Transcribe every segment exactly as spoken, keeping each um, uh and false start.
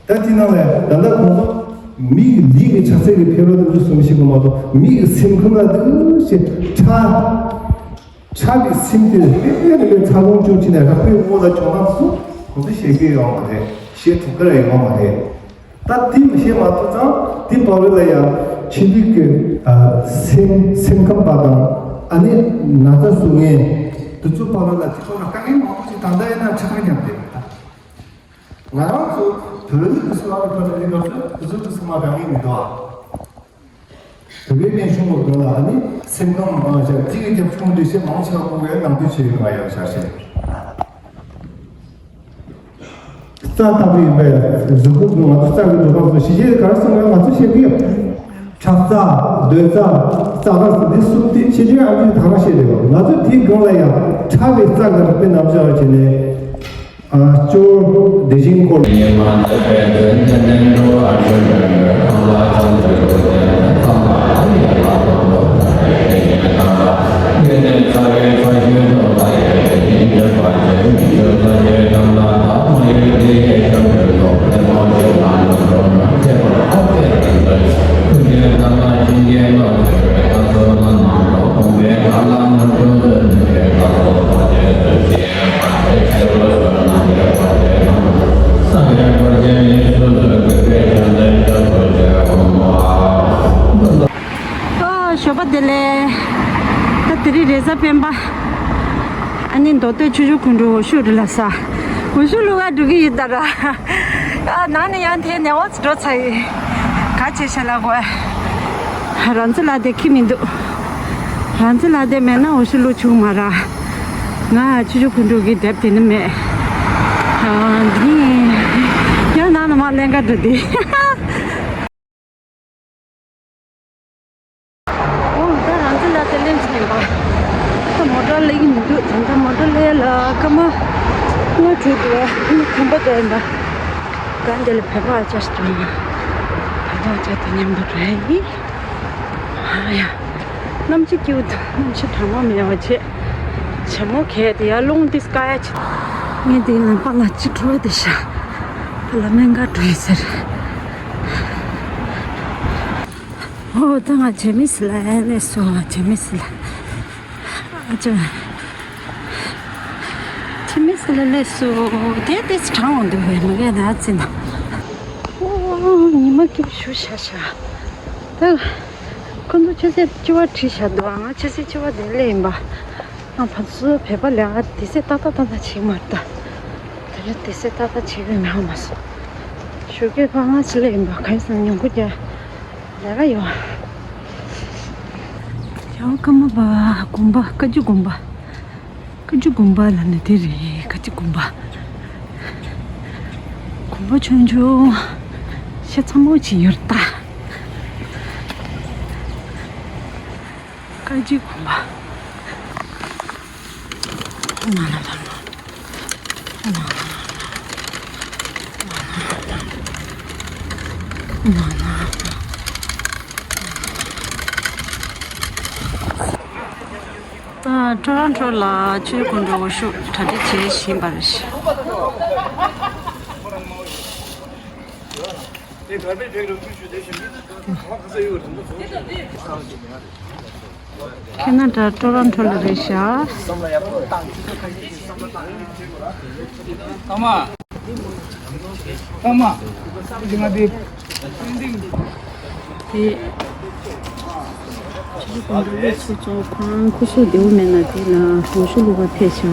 ད་དེ་ནང་ལ་ད་ལྟ་ཁོང་ཚོ་མི་ཡི་ལུས་ཀྱི་ཆགས་ཚད་ཀྱི་འཕེལ་རོགས་དང་འདུ་སོང་ཞིག་མ་གཏོགས། མི་ཡི་སེམས་ཁམས་ལ་འདུ་ཞེས་ཁྲག་ཁྲག་གི་སེམས་དེ་ལྷོད་ལྷོད་ལྷོད་ཚ་ལོང་བྱུང་ཕྱིན་ནས་རགས་པའི་འོག་ལ་བྱུང་སྟངས་སུ་ཁོང་ཚོས་བཤད་ཀྱི་ཡོད་མ་རེད། བཤད་ཐུབ་ཀྱི་ར་ཡོད་མ་རེད། ད་དེ་མི་བཤད་མ་ཐུབ་ཙང་དེ་བར་ལ་ཡང་ཕྱི་ལུས་ཀྱི་ཨ་སེམས་སེམས་ཁམས་པ་དང་། ཨ་ནི་ན་ཚ་བཟོ་མཁན་དེ་ཚོ་བར་ལ་དེ་ཚོ་ལ་དཀའ་ངལ་མང་པོ་ཞིག་ད་ལྟ་ཡིན་ན་ཆགས་ཀྱི་ཡོད་རེད། ང་རང་ཚོ་བོད་རིགས་ཀྱི་སོ་སོ་གི་ཐོག་ནས་ལས་ཀ་ཚོ་དེ་ཚོ་དེ་ཚོ་མ་དཀའ་ངལ་མི་འདུག་ཨ། བོད་པའི་སྨན་གཞུང་གི་སྒང་ལ་ཨ་ནི་སེམས་ཁམས་མང་ཆེ་གཅིག་གི་རྒྱབ་ཆུང་འདྲ་ཞིག་མང་ཆེ་བ་ཕྲུ་གུའི་ནང་དུ་བྱེད་ཡོད་པ་ཡང་ཤར་ཤར། རྩ་ལྟ་བུ་ཡིན་པས་གཟུགས་པོ་ང་ཚོ་རྩ་གི་འགྲོ་སྟངས་སུ་གཞི་རྒྱས་ག་རེ་གསུངས་ཡོད་ང་ཚོ་ཤེས་ཀྱི་ཡོད། ཁྲག་རྩ། སྡོད་རྩ། རྩ་རགས་འདི་གསུམ་དེ་ཤེས་ཀྱི་ཡོད། ཨ་ནི་ད་ག་ཤེས་རེད་བ། ང་ཚོ་དེའི་སྒང་ལ་ཡང་ཕྲ་བའི་རྩ་གི་རིགས་པའི་རྣམ་གཞག་བྱས་ནས། ཨ་སྐྱོར་དེ་བཞིན་འཁོར། ཨ་ཞོགས་པ་བདེ་ལེགས། ད་དེ་རིང་རེས་གཟའ་སྤེན་པ། ཨ་ནི་མདོ་སྟོད་ཆུ་ཆུ་ཁུང་དྲུང་འོ་ཤུ་རི་ལ་ས། འོ་ཤུ་ལུ་ག་འགྲོ་གི་ཡོད་ད་ར། ཨ་ནང་ནས་ཡང་དེ་ནས་འོ་ཙི་འགྲོ་ཚར་ཡིན། ག་བྱེད་ཤ་ལ་གོ། རང་ཚོ་ལ་དེ་ཁྱི་མི་འདུག་རང་ཚོ་ལ་དེ་མེད་ན་འོ་ཤུ་ལུ་ཆུང་མ་ར། ང་ཆུ་ཆུ་ཁུང་དྲུང་གི་དེབ་དེ་ནི་མེད། ཨ་འདི་ཡང་ནང་ནས་མ་ལེན་ག་འགྲོ་དེ། ཨོ་ད་རང་ཚོ་ལ་དེ་ལེན་ཆེན་པ། ད་མོ་ཊ་ལེན་གྱི་མི་འདུག་ད་ལྟ་མོ་ཊ་ལེན་ལ་སྐར་མ་ལྔ་དྲུག་འདུག་ཨ་ནི་ཁང་པ་དེ་ཡིན་པ། ག་འདི་ལ་བོད་པ་ཅག་ཞིག་འདུག་བོད་པ་ཅག་དེ་མཉམ་དུ་རེད་ཡིན། ཨ་ཡ། གནམ་གཤིས་སྐྱིད་པོ་འདུག་གནམ་གཤིས་གྲང་མོ་མེད་པ་བྱས། བྱ་མོ་ཁྱེར་དེ་ཡར་ལོང་དེ་སྐ་ཡ་ཆེ། ངས་དེ་ལམ་པ་ལ་ཅི་འགྲོ་དེ་ཤ། ད་ལ་སྨན་ཁང་འགྲོ་ཡི་ཟེར། ཨོ་ད་ང་ཇེ་མི་སི་ལ་ཡ་ལས་སོ་ཇེ་མི་སི་ལ། ཨ་ཅོ། ཇེ་མི་སི་ལ་ལས་སོ། དེ་དེ་ཚོ་གྲང་འོང་འདུག་བས་མི་གས་ད་ཨ་ཙི་ན། ཨོ་ཉི་མ་སྐྱིད་ཞུ་ཤ་ཤ། ད་ཁོ་ཚོ་ཆུ་ཚོད་བཅུ་པ་ཁྲིད་བཞག་འདུག་ཨ་ང་ཆུ་ཚོད་བཅུ་པ་དེ་སླེབས་ཡིན་པ། ང་ཕ་ཚོ་བོད་པ་ལས་ང་དུས་ཚོད་ཏག་ཏག་ཏག་ཏག་བྱེད་མ་ད། དེ་རིང་དུས་ཚོད་ཏག་ཏག་བྱེད་ཀྱི་མེད་པ་མ་སོང་། ཞོགས་ཀས་ཕར་ང་ཕྱི་ལ་ཡིན་པ་གང་ཡིན་ཟེར་ན་ཉིན་གུང་རྒྱག་ལས་ཀ་ཡོད། ཡང་ཀརྨ་པ་དགོན་པ་བཀའ་བརྒྱུད་དགོན་པ། བཀའ་བརྒྱུད་དགོན་པ་ལ་ནི་དེ་རེད། བཀའ་བརྒྱུད་དགོན་པ། དགོན་པ་ཆུང་ཆུང་ཤ་ཚ་མོ་ཅིག་ཡོད་ད། བཀའ་བརྒྱུད་དགོན་པ། ད་ཊོ་རོན་ཊོ་ལ་ཆུ་ཁུང་དྲུང་འོ་ཤུ་གྲ་སྒྲིག་བྱེད་བཞིན་པ་རེད། ཁེ་ན་ཌ་ཊོ་རོན་ཊོ་ལ་རེད་ཤག་ཨ་མ། ཨ་མ། འདི་ང་འདི། དེ། ཆུ་ཚོད་དགུ་འདྲ་ཚོ་ཚོ་ཁོ་རང་སྐུ་གཟུགས་བདེ་བོ་མེད་ན་དེ་ལ་འོ་ཤུ་བླུག་པ་ཕེབས་ཤག་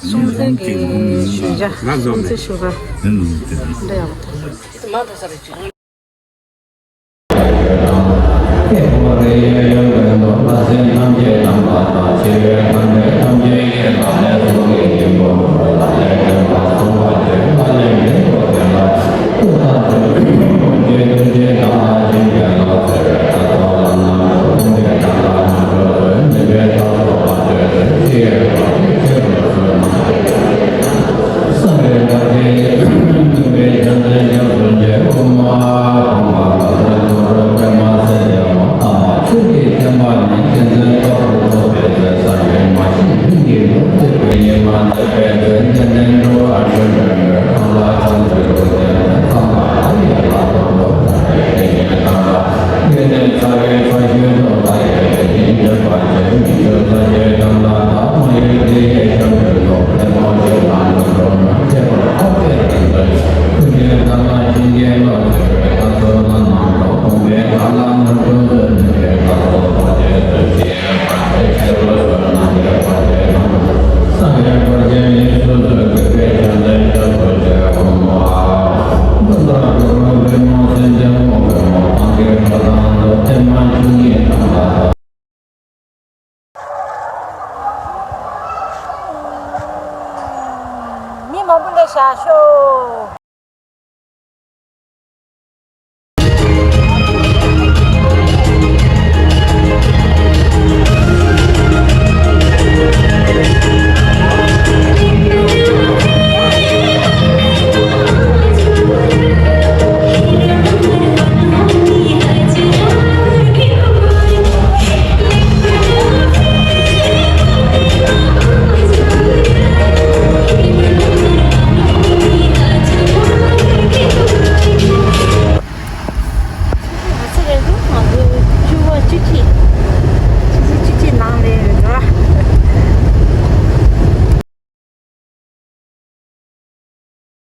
སྲུང་བརྩི་གི་ཞུ་བྱ། སྲུང་བརྩི་ཞུ་བ། འདི་ཡག་པོ་ཐོན། མང་པོ་ལས་བྱ་ཤོག